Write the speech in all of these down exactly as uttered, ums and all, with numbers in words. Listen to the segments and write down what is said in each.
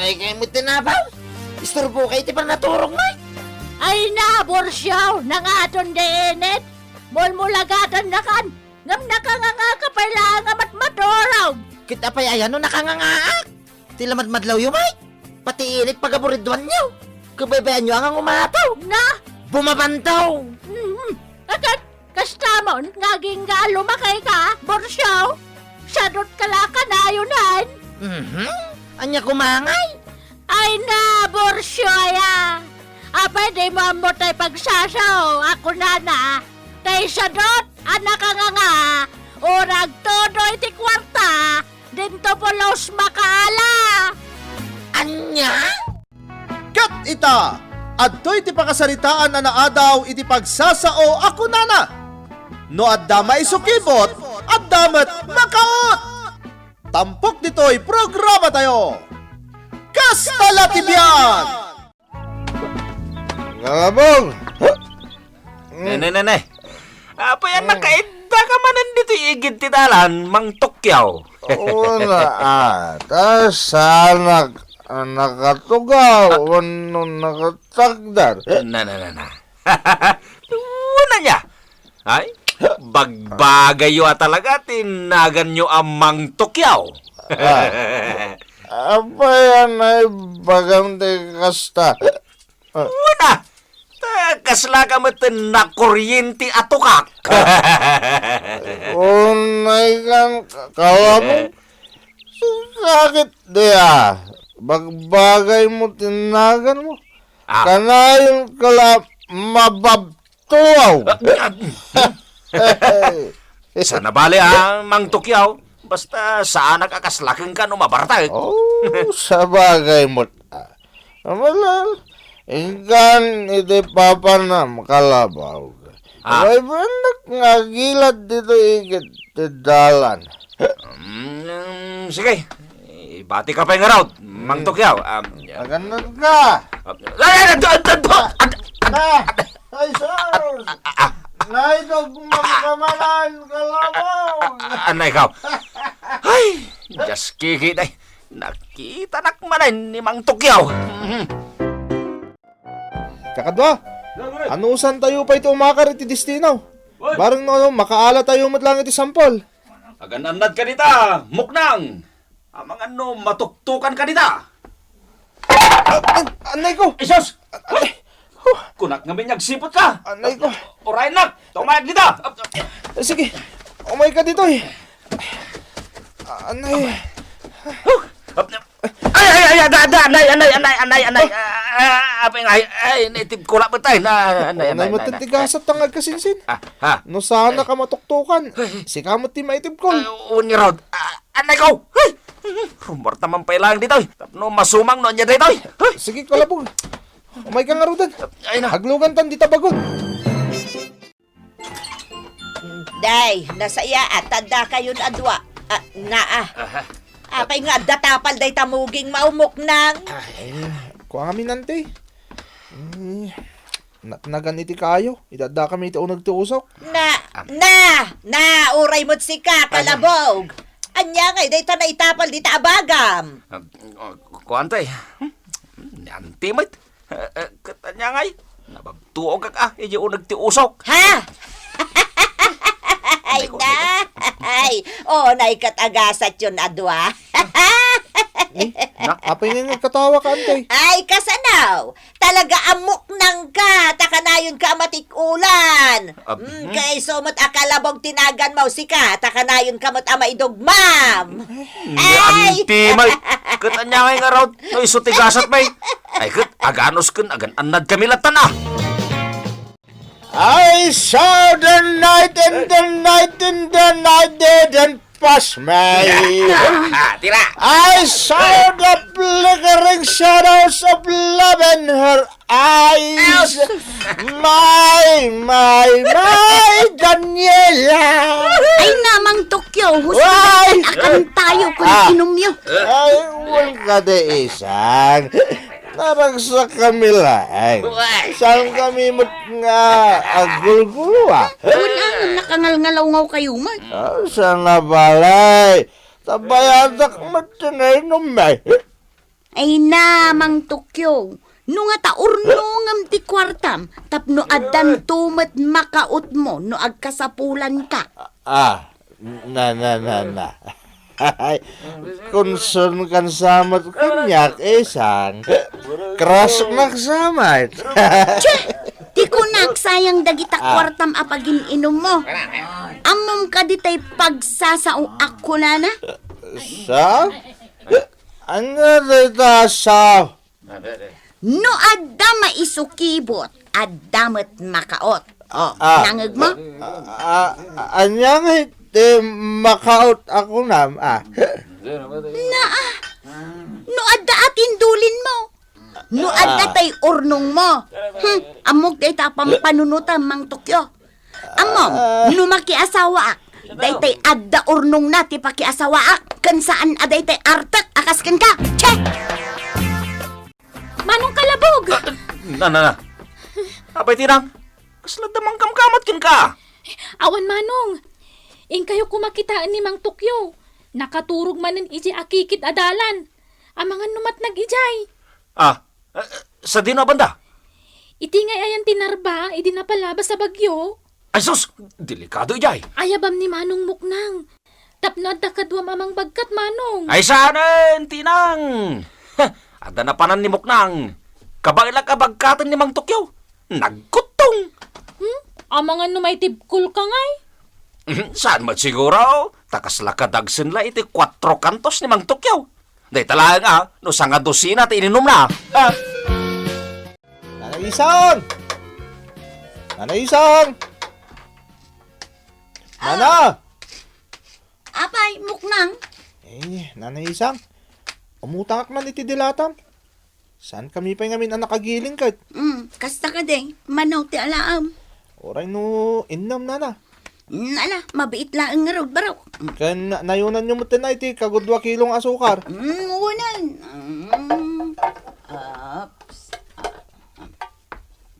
Ay, kay mo tinabaw? Isturbo kay ti panaturog, Mike. Ay na, Borsiaw, nangaton di init. Mulmulagatannakan, ngem nakanganga ka pay laeng a matmaturog. Ket apay aya no nakangangaak? Ti lamadmadlawyo, Mike. Pati init pagaburidwanyo. Kabaybayanyo a nga umataw. Na? Bumabantaw. Mhm. Akat, kastamon, nga agingga a lumakay ka, Borsiaw? Sadot ka la kanayon. Mhm. Ania kumangay? Ay na, Borsiaw aya. Apay di mo ammo tay pagsasao, a kunana. Tay sadot, a nakanganga, urag todo iti kuarta, dinto pulos makaala. Ania? Ket ita, adtoy ti pakasaritaan a naadaw iti pagsasao a kunana, "No adda maisukibot, adda met makaut." Tampok ditoy programatayo. Kasta la ti biag! Kalabog! Ne, ne, ne, ne. Apay a nakaidda ka manen ditoy igid ti dalan, Mang Tokyaw? Una, ah, ta saanak a nakatugaw wenno nakatagder. Na, na, na, na. Una nia. Ay, bagbagayyo a talaga ti naganyo a Mang Tokyaw. Ah, apay a naibagam ti kasta? Ah. Una, ta kasla ka met ti nakuryente a tukak. Unay kan kalabog. Sakit dia. Bagbagay mo ti nagan mo. Ah. Kanayon ka la mababtuaw. Ah, ah, hmm? Sana bale, ah, Mang Tokyaw. Basta saanak a kasla kenka no mabartek. Oh, sabagay met. Amalal, inkan iti papanam, kalabog. Ah. Maybaennak nga agilad ditoy igid ti dalan. Mm, sige. Ibati ka pay ngarud, Mang Tokyaw. Um, agannad ka. Ay, ay, ay, ay, ay, ay, ay, ay, ay, Ay, sus! Ah, ah, ah. Naidog man ka manen, kalabog! Ah, anay ikaw. Ay, Diyos kiki, day. Nakitanak manen ni Mang Tokyaw. Mhm. Kakadua, anusantayo pay ti umakar iti destino? Bareng no, ano, makaala tayo met lang iti sampol. Agan-annad ka dita, muknang! Amangan no matuktokan ka dita. Ah, ah, anay ko! Isus! Anay. Huh. Kunak ngamin nga agsiput ka. Anay ko. Uray, nak! Tumayag dita! Sige. Umay ka ditoy. Anay. Huh. Ay, ay, ay, ay, da, da, anay, anay, anay, anay, anay. Ah, ah, apay nga, ay, ay, naitib ko la, patay na, anay, anay, anay, anay. Tigasat nga agkasinsin. Ah, ha. No saan ka matuktokan, sika met ti maitib ko. Ay, uni rod. Ah, anay ko. Ay, rumorta man pay lang ditoy. Tapno masumang no anya ditoy. Ay. Sige, kalabog. Umay ka ngaruden. Ay na. Aglugan tan dita bagun. Day, nasaya, at tanda kayon a dua. Ah, naa. Aha. Apay nga adda tapal day tamuging maumuknang. Ay, kuamin, ante. Eh, natnagan iti kayo. Itadda kami iti uneg ti usok. Na, na, na, uray met sika, kalabog. Anya ngay, dayta naitapal dita a bagam. Ah, kuan, tay. Hmm? Ni anti met. Eh, eh, ket ania ngay? Nababtuogak, ah, idiay uneg ti usok. Ha? Ay, na! Ay, o, nay ket agasatyon a dua. Eh, nak, apay nga nagkatawa ka, antay? Ay, kasano? Talaga a muknang ka, ta kanayon ka a matikulan. Ab-, mm, hmm? Kaiso met a kalabog ti nagan mo, sika, ta kanayon ka met a maidugmam. Ni anti, may. Ket ania ngay ngarud, no isu ti gasat, may. Ay, ket, aganus ken agan-annad kami latan, ah. I saw the knight and the knight and the knight didn't pass me. Ah, tira. I saw the flickering shadows of love in her eyes. Aw, sus. My, my, my, Daniela. Ay, namang Tokyo, husto. Why? Akan tayo kung ah, inumyo. Ay, wal ka de isan. Naragsak kami laeng. Why? Saan kami met nga agulgulo, ah? Wala, nakangalngalaw kayo man. Ah, sana balay. Tabayadak met ti nainom, eh. Ay na, Mang Tokyo, no nga ta urnongem ti kuartam, tapno addanto met makautmo no agkasapulanka. Ah, na, na, na, na. Ay, concern kan sa met kaniak, Isang. Crush nak sa met. Che! Ti kunak, sayang dagita Ah. kuartam a pagin-inummo. Ammom kadi tay pagsasao a kunana? Sa? Ania dayta sa? No adda maisukibot, adda met makaot. Oh, Ah. nangegmo? Ah, ah, ania nga iti makaot a kunam, ah? Naa, no adda a tindulinmo, no adda Ah. tay urnongmo. Hmm, ammok dayta a pampanunotam, Mang Tokyo. Ammom, Ah. no makiasawaak, daytay adda urnongna ti pakiasawaak, ken saan a daytay artek a kas kenka. Che! Manong Kalabog! Ah, na, na, na. Apay, Tinang? Kasla adda mangkamkamat kenka? Awan, Manong. Inkayo koma kitaen ni Mang Tokyo. Nakaturog manen idiay akikit a dalan. Amangan no matnag idiay. Ah, eh, sadino a banda? Iti ngay ayan ti narba idi napalabas a bagyo. Ay sus, delikado idiay. Ayabam ni Manong Muknang. Tapno adda kaduam a mangbagkat, Manong. Ay saanen, Tinang. Ha, adda napanan ni Muknang. Kabaelak a bagkaten ni Mang Tokyo. Nagkuttong. Hmm? Amangan no maitibkol ka ngay? Saan met siguro? Ta kasla kadagsen la iti kuatro kantos ni Mang Tokyo. Dayta laeng a, no sanga dosina ti ininumna. Ah. Nanay Isang! Nanay Isang! Nana! Apay, Muknang? Eh, Nanay Isang, umutangak man iti dilatam. Saankami pay ngamin a nakagiling ket. Mm, kasta kadi, mano ti alaem? Uray no innem, Nana. Nala, mabiit laeng ngarud, barok. Ken na-, nayonanyo met ten ay ti kagudua kilong asukar. Mm, unan. Mm. Ups.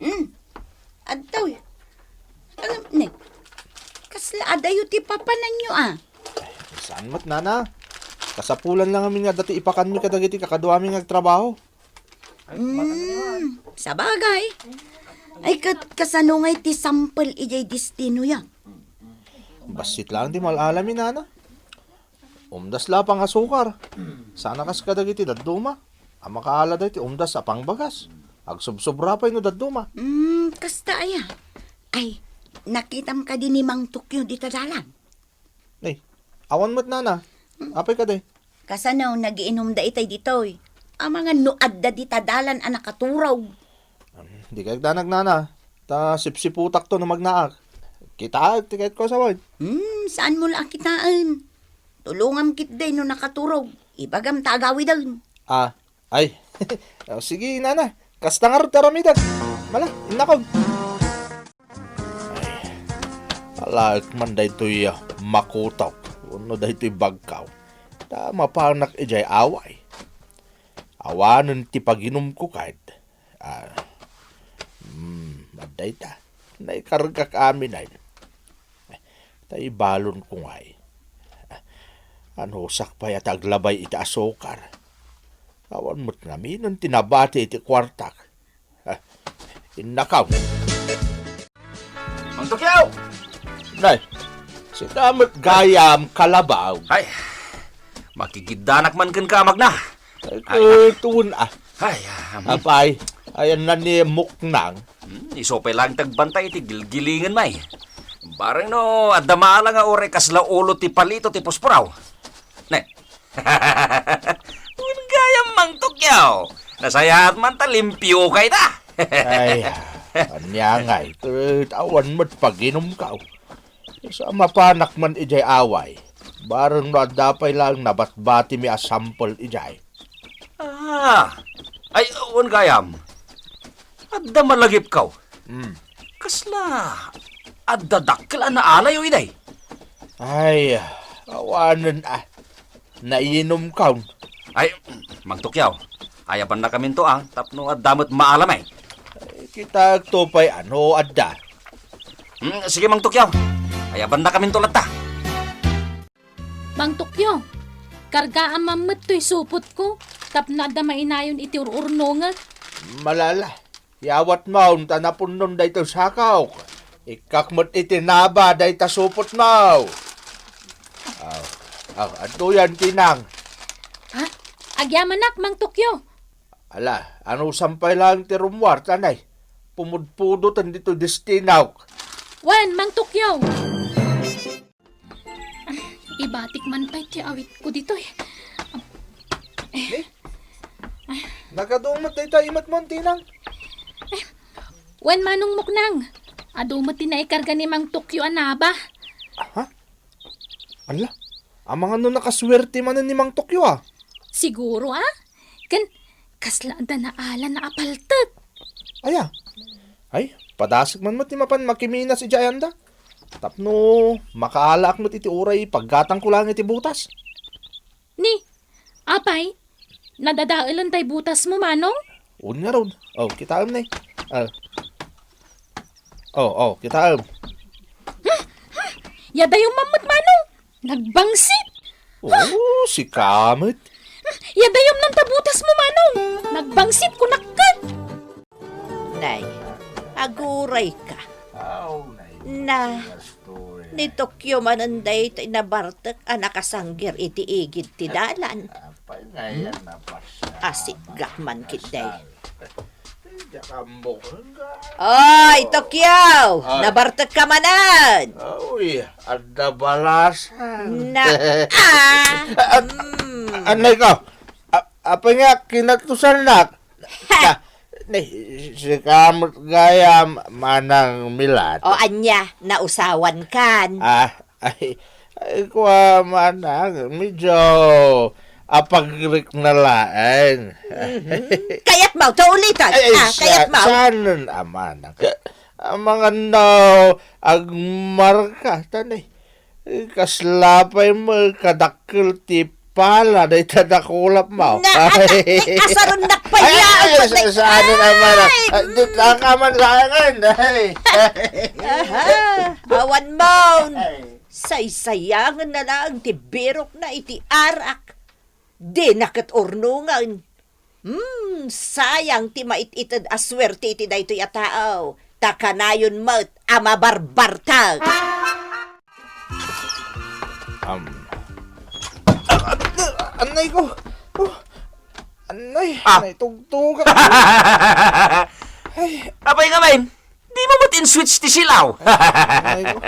Mm. Adtoy. Alam, ne. Kasla adayo ti papananyo, ah. Saan met, Nana? Kasapulan lang amin nga adda ti ipakanmi kadagiti kakaduami nga agtrabaho. Mm, sabagay. Ay, kat-, kasano ngay ti sampel idiay destinoyo? Bassit laeng ti mal-alami, Nana. Umdas la a pangasukar. Saan a kas kadagiti dadduma a makaala daytoy umdas a pangbagas. Agsubsobra pay no dadduma. Mm, kasta aya. Ay, nakitam kadi ni Mang Tokyo dita dalan? Ay, awan met, Nana. Apay kadi? Kasano, nagiinumda itay ditoy? Amangan no adda dita dalan a nakaturog. Di kayat danag, Nana. Ta sipsiputakto no magnaak. Kitaek ti kayatko a sawen. Hmm, saanmo la a kitaen? Tulongam ketdi no nakaturog. Ibagam ta agawiden. Ah, ay. O, sige, Nana. Kasta ngarud ti aramidek. Mala, innakog. Ay, alaek man daytoy, ah, makutok wenno daytoy bagkaw. Ta mapanak idiay away. Awanen ti paginumko ket. Ah, mm, adda ita. Naikargak amin ay. Ta ibalonko ngay. Anusak pay a ti aglabay iti asukar. Awan met ngaminen ti nabati iti kuartak. Ah, innakaw. Mang Tokyo! Nay, sika met gayam, Kalabog. Ay, makigiddanak man kenka, Magna. Ay, Ay, na. Kuy, tuon, ah. Ay, ah, hmm. Apay, ayan na ni Muknang. Hmm, isu pay lang ti agbantay iti gilgilingen, may. Bareng no, adda maala nga uray kasla ulo ti palito ti puspuraw. Ne. Wen gayam, Mang Tokyo. Nasayaat man ta limpio kay ta. Ay, ania ngay, ket awan met paginumkaw. Sa mapanak man idiay away, bareng no adda pay lang nabatbatimi a sampel idiay. Ah, ay, wen gayam. Adda malagipkaw. Hmm. Kasla adda dakkel a naalayo idiay? Ay, awanen a. Nainumkaw. Ay, Mang Tokyo, ayabannakaminto, ah, tapno adda met maalam, ay. Ay, kitaekto pay a no adda. Hmm, sige, Mang Tokyo. Ayabannakaminto latta. Mang Tokyo, Kargaam man met toy supotko, tapno adda mainayon iti ur-urnongek. Malala, yawatmon ta napunnon daytoy sakok. Ikkak met iti naba dayta supotmo. Aw, aw, adtoyan, Tinang. Ha? Agyamanak, Mang Tokyo. Ala, anusam pay laeng ti rummuar, tanay. Pumudpudoten ditoy destinok. Wen, Mang Tokyo. Ibatik man pay ti awitko ditoy. Ni? Nagadu met dayta imatmon, Tinang? Wen, Manong Muknang. Adu met ti naikarga ni Mang Tokyo a naba. Ha? Ala, amangan no nakasuwerte manen ni Mang Tokyo, a? Siguro, a? Ken, kasla adda naalan a paltek. Aya? Ay, padasek man met ti mapan makiminas idiay anda. Tapno makaalaak met iti uray paggatangko laeng iti butas. Ni, apay, nadadaelen tay butasmo, Manong? Wen ngarud. O, kitaem, ne. A. O, o, kitaem. Hmm, hmm. Yadayom man met, Manong. Nagbangsit. O, sika met. Hmm, yadayom nan ta butasmo, Manong. Nagbangsit, kunak ket. Nay, agurayka. Aw, nay, Na, ni Tokyo manen daytoy nabartek a nakasanggir iti igid ti dalan. Apay ngayan a pasama? Asigak man ketdi. Diak ammo. Oy, Tokyo! Ay. Nabartekka manen! Uy, adda balasan. Na, ah! An-, mm. Anay ko, a-, apay nga kinatusannak? Ha! Ah, ni, sika met gayam, Manang Milat. O, ania, nausawankan? Ah, ay, ay, kua, Manang, medyo apagrik na laeng. Mhm. Kayatmo, ta ulitan. Ay, ay, ah, sa-, kayatmo. Saan, ah, Manang? Amangan no, agmarka, tanay. Kasla pay met kadakkel ti pala dayta dakulapmo. Na, ay, asarennak pay ay, ay, ay, sa-, saan naman, ah, ay, ah, di, mm. Takaman sa akin, ay. Aha, awan mo. Ay. Saysayangen na lang ti birokna iti arak. Dina ket urnongen. Hmm, sayang ti mait-ited a suerte iti daytoy a tao, ta kanayon met a mabarbartek. Am. Ah, ah, anay ko. Oh, anay, ah. Anay, tugtog. Ay. Apay nga, Main? Di mo met in-switch ti silaw. Anay ko.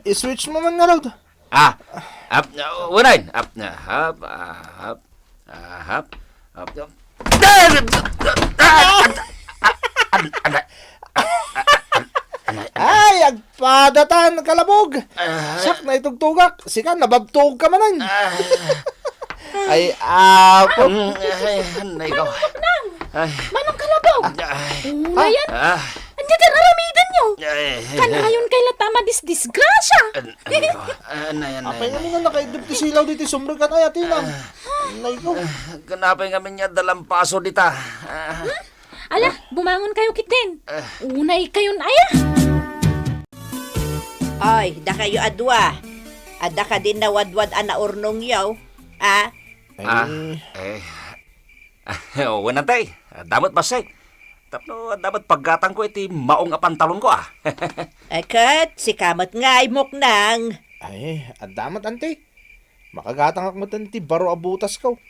I-switch mo man nga, Lord. Ah, ap, uh, unayen. Ap, na, hap, ah, hap, ah, hap, hap, hap. Ay, agpadatan, kalabog. Ah. Siak, naitugtogak. Sika, nababtog ka manen. Ah. Ay, apo. Mm, ay, anay ko. Manong Muknang! Ay. Manong Kalabog! Ay. Unayen? Ah. Ania ti ar-aramidenyo? Ay. Kanayon kay latta a madisdisgrasia. An-, anay ko. Anay, anay, anay. Apay nga nakaidep ti silaw ditoy sumrek, ay, Atinang. Ah. Anay ko. Ah, kunapay ngamin nga adda lampaso dita. Ah. Hmm? Ala, bumangon kayo ketdin. Ah. Unay kayon aya. Ay, dakayo a dua. Adda kadin nawadwad a naurnongyo, a? Ah, eh. Eh. Wen, Antay, adda met bassit. Tapno adda met paggatangko iti maong a pantalonko, a. Eh, ket sika met ngay, Muknang. Ay, adda met, Antay. Makagatangak met iti baro a butasko.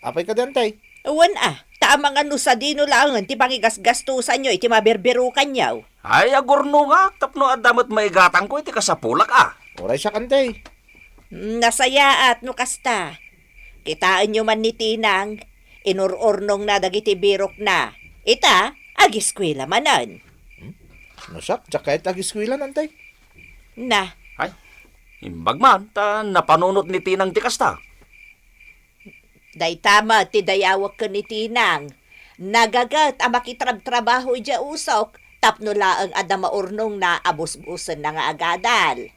Apay kadi, Antay? Wen a, ta amangan no sadino laengen ti pangigasgastosanyo iti mabirbirokanyo. Ay, agurnongak tapno adda met maigatangko iti kasapulak, a. Uray siak, Antay. Mm, nasayaat no kasta. Kitaenyo man ni Tinang, inur-urnongna dagiti birokna. Ita, agiskuela manen. Hmm? No siak, diak kayat agiskuela, Antay. Na. Ay, imbag man, ta napanunot ni Tinang ti kasta. Dayta met ti dayawek ken ni Tinang. Nagaget a makitrabtrabaho idiay usok tapno laeng adda maurnongna a busbusenna nga agadal.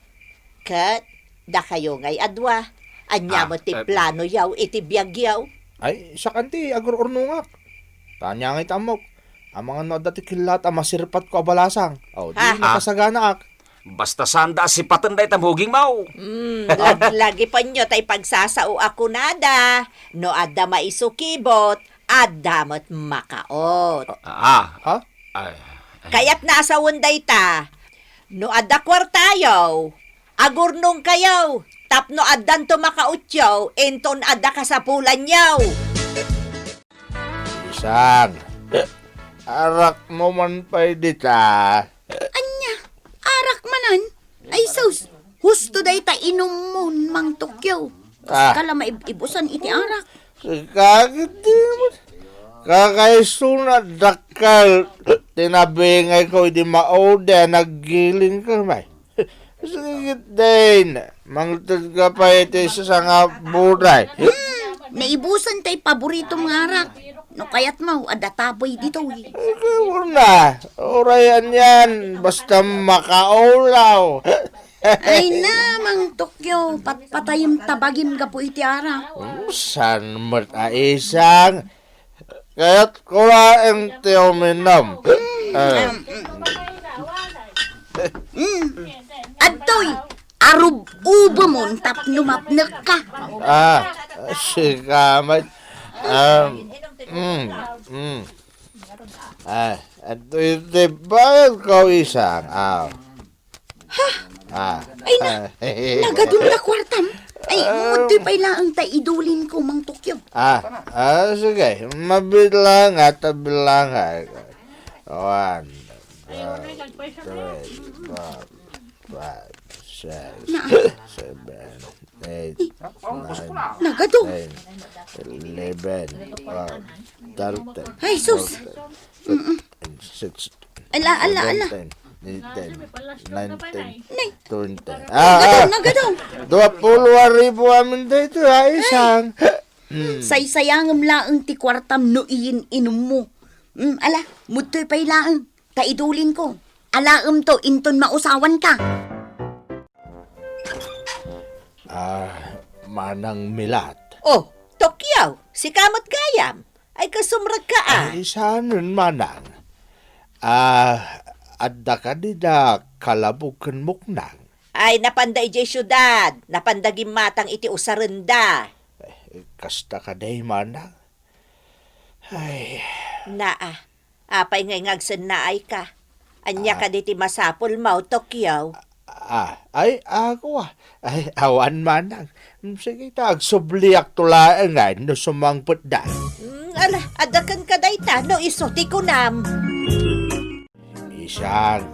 Ket dakayo ngay a dua, ania met ti planoyo iti biagyo? Ay, siak, Antay, agur-urnongak. Ta ania ngay ti ammok? Amangan no adda ti kellat a masirpatko a balasang. Aw, di nakasaganaak. Basta saanda a sipaten dayta mugingmo. Hmm, laglagipenyo tay pagsasao a kunada, no adda maisukibot, adda met makaot. Ah. Ha? Ay, ay. Kayatna a sawen dayta, no adda kuartayo, agurnongkayo, tapno addanto makaotyo, inton adda kasapulanyo. Isang, arakmo man pay dita. Ania? Arak manen? Ay sus, husto dayta inummo, Mang Tokyo. Ah. Kas kala maib-ibusan iti arak. Sakit di mo. Kakaisuna dakkel. Tinabingayko idi maudi a naggiling ka, may. Sige, Dane. Mangted ka pay iti sanga buray. Hmm, naibusan tay paboritom nga arak. No kayatmo, adda taboy ditoy. Ikaw na. Uray anian, basta makaulaw. Ay na, Mang Tokyo, patpatayem ta bagim gapu iti arak. Hmm, saan met a isang? Kayatko laeng ti uminum. Mm, ah, mm, mm. Mm. Adtoy, arub-ubemon tapno mapnekka. Ah, sika met. Um, mm, mm. Ah, adtoy ti bayadko, isang. Ah. Ha? Ah. Ay na, nagadun ta kuartam. Ay, ah, magtoy pay laeng ta idulinko, Mang Tokyo. Ah, ah, sige. Mabilang at bilang. One, two, three, four, five, six, na, seven, eight, nine, nagado. Ten, eleven, twelve, thirteen, ay, sus. Fourteen, fifteen, sixteen, ala, ala, ala, seventeen, eighteen, nineteen, nay, twenty. Nagadaw, ah, nagadaw. Dua pulo a ribu amin daytoy, ha, isang. Hmm. Saysayangem laeng ti kuartam no iyin-inummo. Hmm, ala, mudtoy pay laeng. Ta idulinko. Alaemto inton mausawanka. Ah, Manang Milat. Oh, Tokyo, sika met gayam. Ay, kasumrekka, ah. Ay, saanen, Manang? Ah, adda kadi da kalabog ken muknang? Ay, napanda idiay siudad. Napanda gimmatang iti usarenda. Eh, kasta kadi, Manang? Ay. Naa, apay ngay nga agsennaayka? Ania, ah, kadi ti masapulmo, Tokyo? Ah, ay, ako, ah. Ay, awan, Manang. Sige ta, agsubliakto laeng no sumangpetda. Mm, ala, adda kenka dayta, no isu ti kunam. Isang.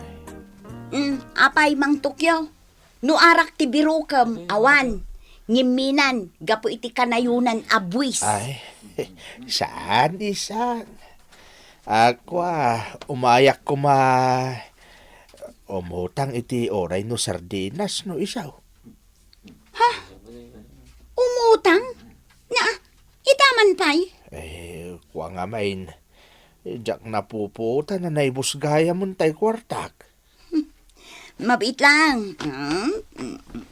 Mm, apay, Mang Tokyo? No arak ti birokem, awan. Ngimminan, gapu iti kanayonan a buis. Ay, saan, isang? Ako, ah, umayak koma umutang iti uray no sardinas no isu. Ha? Umutang? Na, ita man pay? Eh, kua nga main, diak napupuotan a naibus gayam tay kuartak. Mabiit lang. Mm, mm, mm.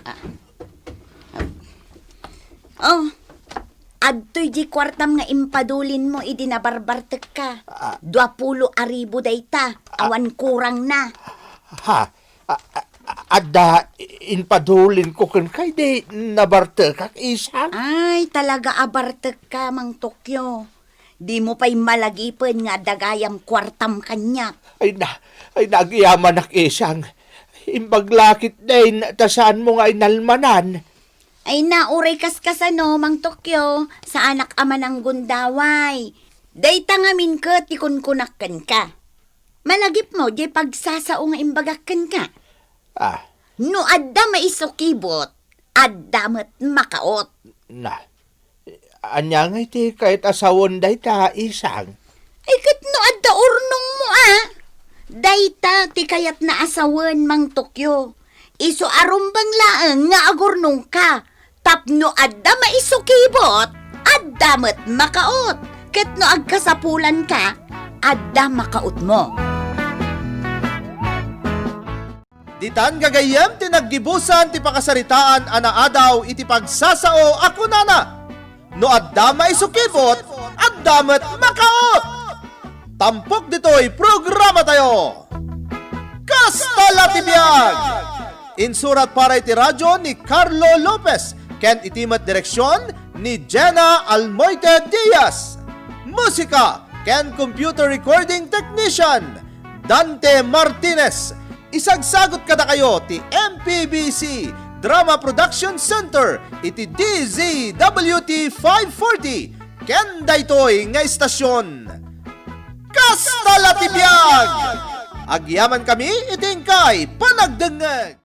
Ah. Oh, adtoy di kuartam nga impadulinmo idi nabarbartekka. Ah. Dua pulo a ribu dayta, ah, awan kurangna. Ha? A-, a-, adda impadulinko kenka idi nabartekak, isang? Ay, talaga a bartekka, Mang Tokyo. Dimo pay malagipen nga adda gayam kuartam kaniak. Ay na, ay na, agyamanak, isang. Imbag la ketdin ta saanmo nga inalmanan. Ay na, uray kaskasano, Mang Tokyo, saanak a mananggundaway. Dayta ngamin ket ti kunkunak kenka. Malagipmo, diay pagsasao nga imbagak kenka. Ah. No adda maisukibot, adda met makaot. Na, ania ngay ti kayat a sawen dayta, isang? Ay, ket no adda urnongmo, a? Dayta ti kayatna a sawen, Mang Tokyo. Isu a rumbeng laeng nga agurnongka. Tapno adda maisukibot, adda met makaot. Ket no agkasapulanka, adda makaotmo. Ditan gagayyem ti naggibusan ti pakasaritaan a naadaw iti pagsasao a kunana, "No adda maisukibot, adda met makaot." Tampok ditoy programatayo. Kasta la ti biag! Insurat para iti radyo ni Carlo Lopez ken iti met direksion ni Jenna Almoite Diaz. Musika ken computer recording technician, Dante Martinez. Isagsagot kadakayo ti M P B C Drama Production Center iti D Z W T five forty ken daytoy nga istasyon. Kasta la ti biag! Agyaman kami iti inkay panagdengngeg.